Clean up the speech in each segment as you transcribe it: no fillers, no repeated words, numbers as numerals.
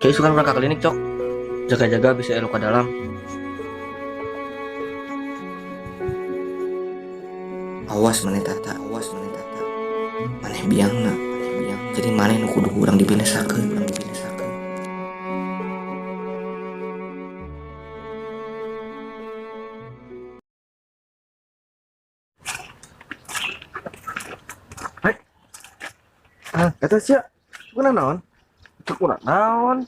Kayak isukan urang ka klinik, Cok. Jaga-jaga bisa elo ka dalam. Awas maneh Tata, awas maneh Tata. Maneh biangna, maneh biang. Jadi maneh nu kudu urang dibinasakeun, urang dibinasakeun. Hai. Ah, eta sia. Kuna naon? Kuna naon?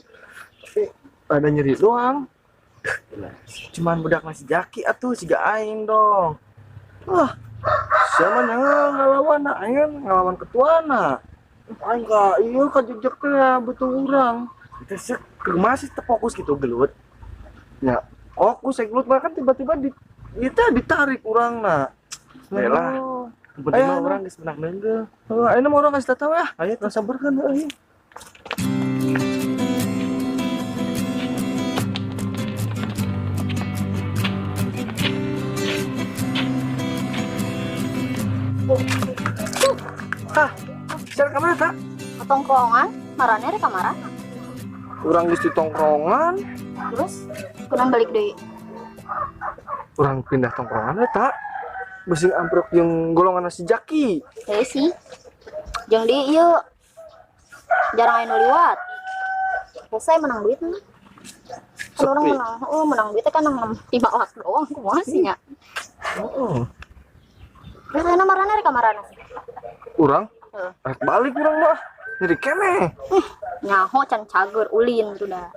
Eh, ada nyeri doang. Cuman budak masih jaki atuh siga aing dong. Wah, siapa yang ngelawan aing ngelawan ketuana. Aing ka ieu ka jejek teh butuh urang. Itu sih masih terfokus gitu gelut. Ya, fokus saya gelut bahkan tiba-tiba di itu ditarik urang na. Yalah. Penting Ayo, mah urang geus menang neunggeul. Heuh, ayeuna mah urang kasih tahu ya. Ayo Urang samperkeun heuh. Tah, cara ka mana tak? Ke tongkrongan, marane rek ka marana. Urang geus di tongkrongan, Terus kunaon balik deui? Urang pindah tongkrongan eta. Beusi amprok jeung golongan si Jaki. Heuh sih. Jeung di ieu jarang aya nu liwat. Selesai menang duit mah. Kan orang Sepi. menang, oh, menang duitnya kan 6 5 lak doang kumaha sih nya. Heeh. Terus ayeuna marana rek ka marana? Urang? Heeh. Rek balik urang mah. Nyeri keneh. Nyaho can cager ulin tuh dah.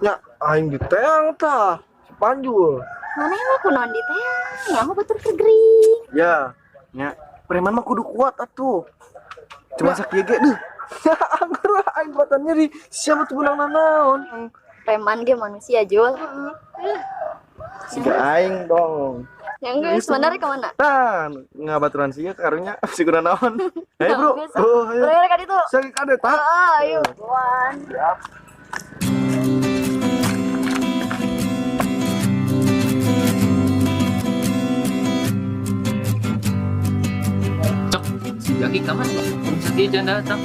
Nya aing diteang tah. Si Panjul. Mana emang kunaon diteang? Nyaho batur keur gering. Ya, Nya, preman mah kudu kuat atuh. Cuma sakieu ge deuh. Ya, anggur aing kuatan nyeri. Siapa tuh menang nanaon? Preman ge manusia Jul. Siga aing dong. Yang geus mana rek ka mana? Tah, ngabaturan sia karunya si kudu naon. Ayo, Bro. Geus. Oh, ayo. Urang rek ka ditu. Saya kade tak. Heeh, ayo. Buan. Siap. Cok, si Jaki ka mana? Sakit jangan datang.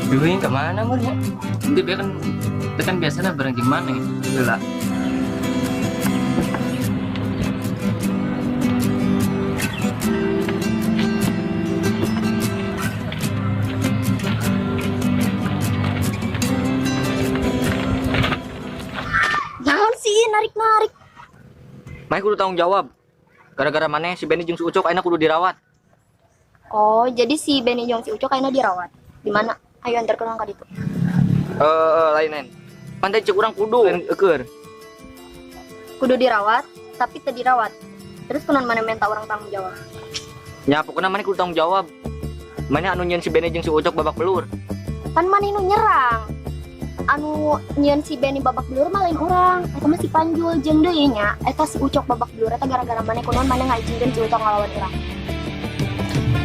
Duh, ka mana mur nya? Nanti dia kan, dia kan biasanya bareng jeung mana ya? Heula. Naon sih narik-narik? Maneh kudu tanggung jawab. Gara-gara maneh si Benny jeung si Ucok ayeuna kudu dirawat. Oh, jadi si Benny jeung si Ucok ayeuna dirawat. Di mana? Ayo antar ke urang ka ditu. Lain lain. Pantai cek urang kudu lain eueur. Kudu dirawat, tapi teu dirawat. Terus kunaon maneh minta urang tanggung jawab? Nya pokona maneh kudu tanggung jawab. Maneh anu nyieun si Benny jeung si Ucok babak belur. Pan maneh nu nyerang. Anu nyieun si Benny babak belur mah lain urang. Eta mah si Panjul jeung deui nya. Eta si Ucok babak belur eta gara-gara maneh kunaon maneh ngajingkeun si Ucok ngalawan urang.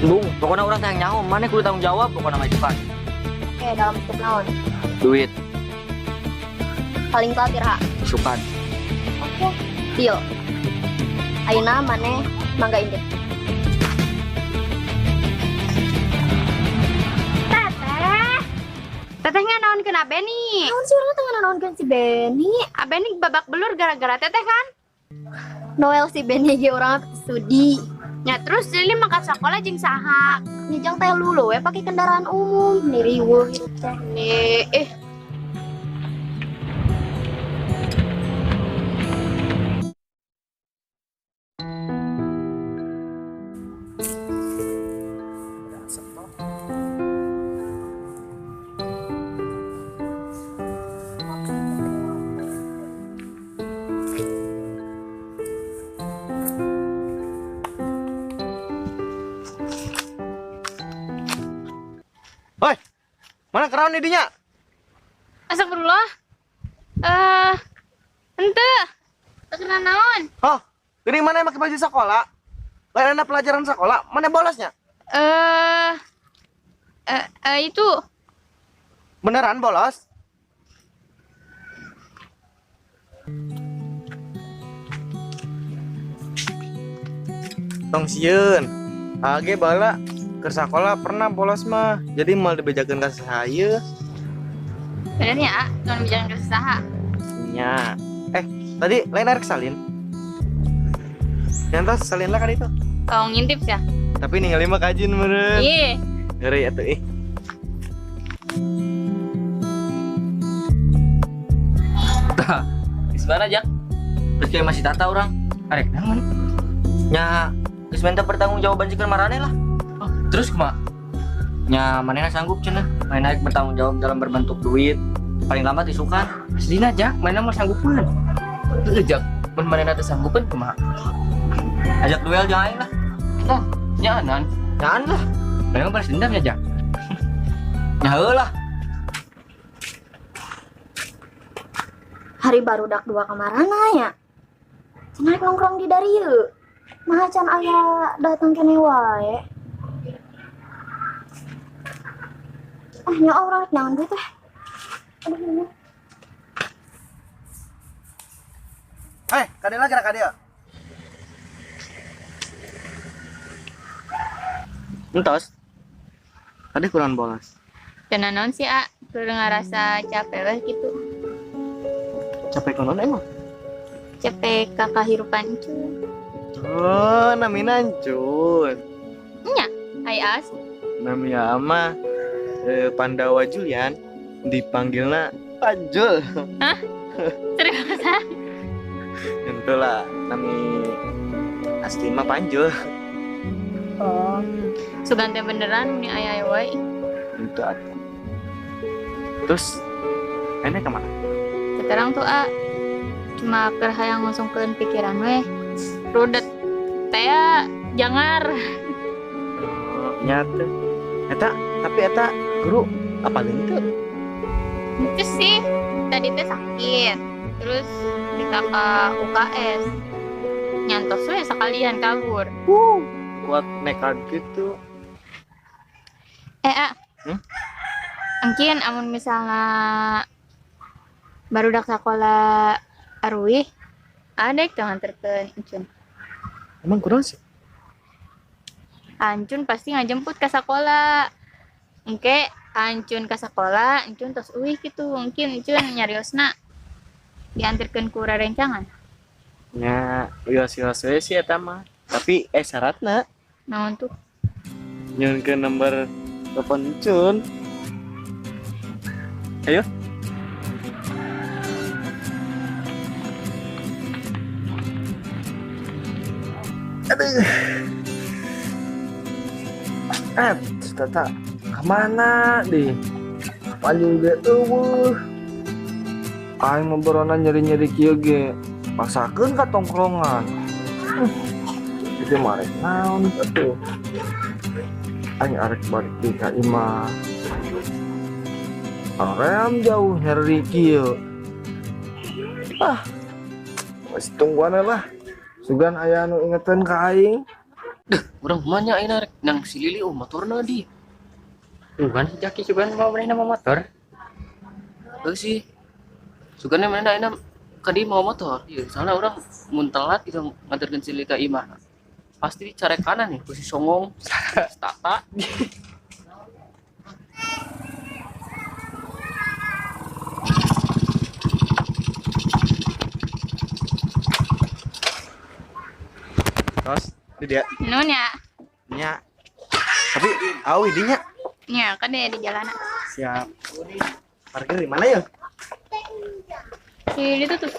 Bung, pokona urang teh nyaho, maneh kudu tanggung jawab pokona mah itu kan. Oke, dalam bentuk naon? Duit. Paling telat iraha. Isukan. Oke, deal. Ayeuna maneh mangga indit. Teteh. Teteh nganaonkeun Abeni. Naon sih urang teh nganaonkeun si Benny? Abeni babak belur gara-gara teteh kan? Noel si Benny ge urang sudi. Ya terus jadi mangkat sekolah jeung saha? Nyejang teh lulu we pakai kendaraan umum, nih riweuh hirup teh. Nih, Hoi. Mana kerawan didinya? Astagfirullah. Ente. Teu kena naon? Oh, geuning mana make baju sekolah? Lain ada pelajaran sekolah, mana bolosnya? Itu. Beneran bolos? Tong sieun. Age bala keur sakola pernah bolos mah. Jadi moal dibejakeun ka saya. Benernya, A, tong bicara ke saha. Nya. Tadi lain arek salin. Nyantos salin lah kan itu. Tong ngintip ya. Tapi ningali mah kajin meureun. Iya. Heureuy atuh ih. Tah, geus mana Jak? Terus kayak masih tata orang. Arek naon? Nya, geus minta pertanggungjawaban sikeun marane lah. Oh, terus kumaha? Nya, manehna sanggup cenah. Manehna rek bertanggung jawab dalam berbentuk duit. Paling lambat isukan. Aslina Jak, manehna mah sanggupeun. Heuh Jak, mun manehna teu sanggupeun kumaha? Ajak duel jeung aing lah. Tah, nyaanan. Nyaan lah. Manehna balas dendam ya Jak. Nya heuh lah. Hari barudak dua kamarana ya. Cenah rek nongkrong di darieu. Mah can aya datang keneh wae. Ah nya urang rek naon deui teh. Aduh. Kadieu lah gerak kadieu. Entos. Tadi kurang bolas. Cenah naon sih, A? Kudu ngarasa capek weh gitu. Capek konon emang? Capek ka kahirupan Encun. Oh, namina Encun. Nya, ai as. Nami ama Pandawa Julian dipanggilna Panjul. Hah? Seriusan? Entulah, nami asli mah Panjul. Oh, sugan teh beneran meni aya aya wae. Itu atuh. Terus, ini kemana? Sekarang tuh A, cuma keur hayang ngosongkeun pikiran weh. Rudet teh jangar. Oh, nyata. Eta, tapi eta guru apa teu? Itu sih, tadi teh sakit. Terus kita ke UKS. Nyantos we sekalian kabur. Kuat nekat gitu. A. Mungkin amun misalnya barudak sekolah aruih, adek tuh nganterkeun Encun. Emang kurang sih? Ancun pasti ngajemput ke sekolah. Engke Ancun ke sekolah, Encun tos uih gitu. Mungkin Encun nyariosna diantarkeun ku rerencangan. Nya, wios-wios we sih eta mah. Tapi syaratna naon tuh? Nyuhunkeun nomor telepon Encun. Ayo. Aduh. Tata kemana deh? Panjul ge eueuh. Aing mah borona nyeri-nyeri kieu ge. Paksakeun ka tongkrongan. Itu mah arek naon atuh. Aing arek balik deui ka imah. Aream jauh nyeri kieu. Ah. Wes tungguan lah. Sugan aya anu ingetan ka aing. Duh, urang kumaha nya ayeuna rek nang si Lili motorna di. Sugan si Jaki sugan mau manehna mau motor. Heuh sih. Sugan manehna ayeuna ka dieu mau motor. Ieu soalna urang mun telat gitu nganterkeun si Lili ka imah. Pasti dicarek kanan nih ku si Songong, si Tata. Terus di dia. Nuhun ya. Nya. Tapi awi dinya. Nya, kan dia di jalan. Siap. Parkir di mana ya? Di itu tuh.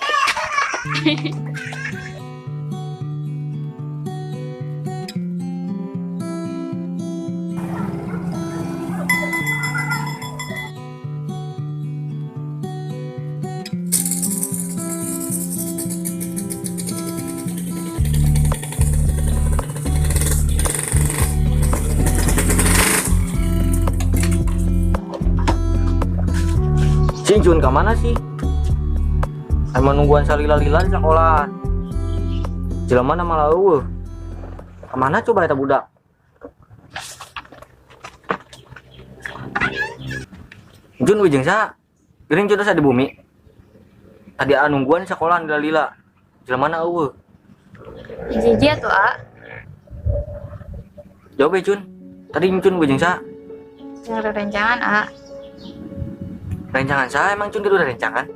Cun ke mana sih? Emang nungguan salila-lila di sekolah. Jelema malah eueuh. Kemana coba eta budak? Jun ujung sa. Geuning Jun di bumi. Tadi a nungguan di sekolah lila-lila. Jelema na eueuh. Hiji-hiji atuh a. Jawab ya Jun. Tadi Jun ujung sa. Jeung rerencangan a. Rencangan saya emang Cun gaduh rencangan.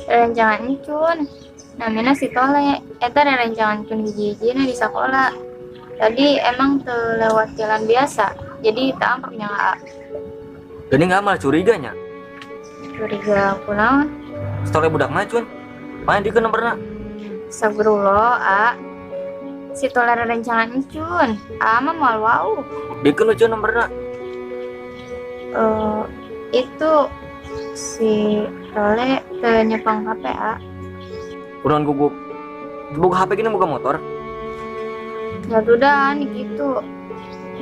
Rencangan Encun. Namina si Tole. Eta rencangan Encun hiji-hijina di sekolah. Tadi emang teu lewat jalan biasa. Jadi tak amprok nya A. Jadi nggak malah curiganya. Curiga kunaon? Si Tole budak mah Cun. Mana di nomorna? Astagfirullah, A. Si Tole rencangan Encun. A mah moal wau. Dikeun Cun nomorna. Eh, itu si Tole teu nyepeng HP A. Kunaon gugup. Boga HP gini boga motor. Ya udah gitu.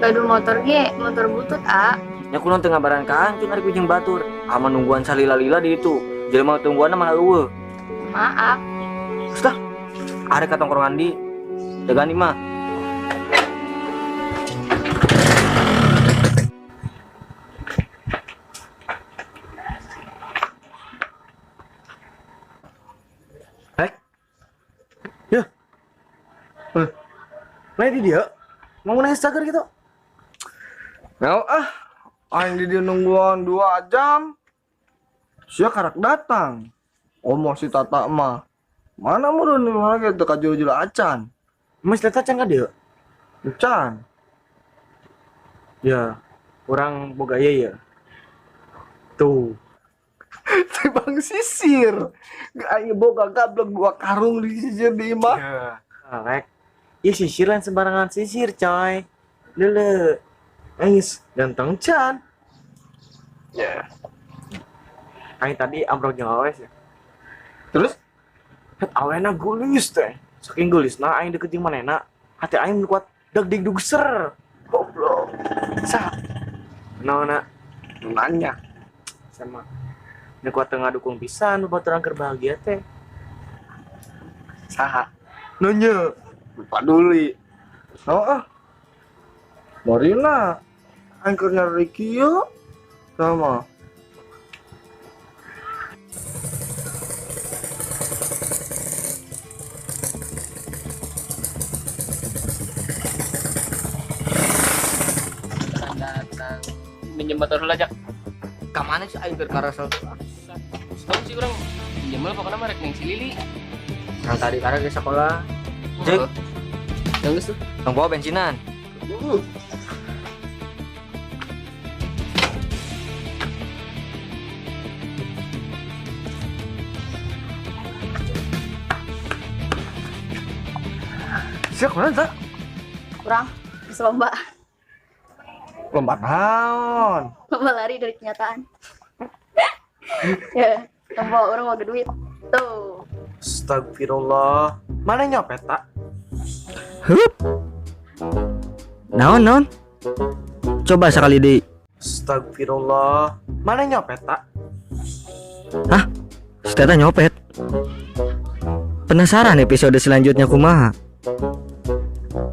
Gaduh motor ge, motor butut A. Nya kunaon teu ngabaran ka Ancun ari kucing batur. Ama nungguan salila-lila di itu. Jelema tungguan malah euweuh. Maaf. Terus lah, ada ka tongkrongan di. Jagaan mah. Hek. Ya. Eh. Mana di dia? Mau nanya cager gitu. Mau ah, aing di dia nungguan 2 jam. Sia karak datang. Omong si Tata mah. Mana murun mana gitu ka julu-julu acan. Mas Tata can ka dieu? Can. Ya, urang boga ieu ya. Tuh. Tibang sisir. Aing boga gablek 2 karung di sisir di imah. Ya, Alek. Ih sisir lain sembarangan sisir, coy. Lele. Aing ganteng can. Ya. Aing tadi amprok jeung awe sih. Terus Het awena gulis teh. Saking gulisna aing deket jeung manehna, hati aing nu kuat dag dig dug ser. Goblok. Sa. Naonna Nanya. sama. Nu kuat teu ngadukung pisan babaturan keur bahagia teh. Saha? Nanya. Paduli. Oh ah. Marina. Aing keur nyari kieu. Sama. Datang minjem motor heula jak. Ka mana sih aing keur karasel? Tahu sih urang minjem heula pokoknya mah rek neng si Lili. Yang tadi karena ke sekolah. Cek. Yang geus tuh. Tong bawa bensinan. Sia kemana, Tak? Kurang bisa lomba. Lomba naon? Lomba lari dari kenyataan. Ya, lomba orang mau duit. Tuh. Astagfirullah. Mana nyopet, tak? Hup. Naon naon? Coba sekali di. Astagfirullah. Mana nyopet, tak? Hah? Si Tata nyopet. Penasaran episode selanjutnya kumaha?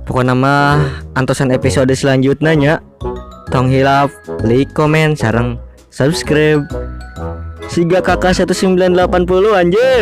Pokoknya mah antosan episode selanjutnya nya. Tong hilap, like, komen, sareng subscribe. Siga kakak 1980 anjir.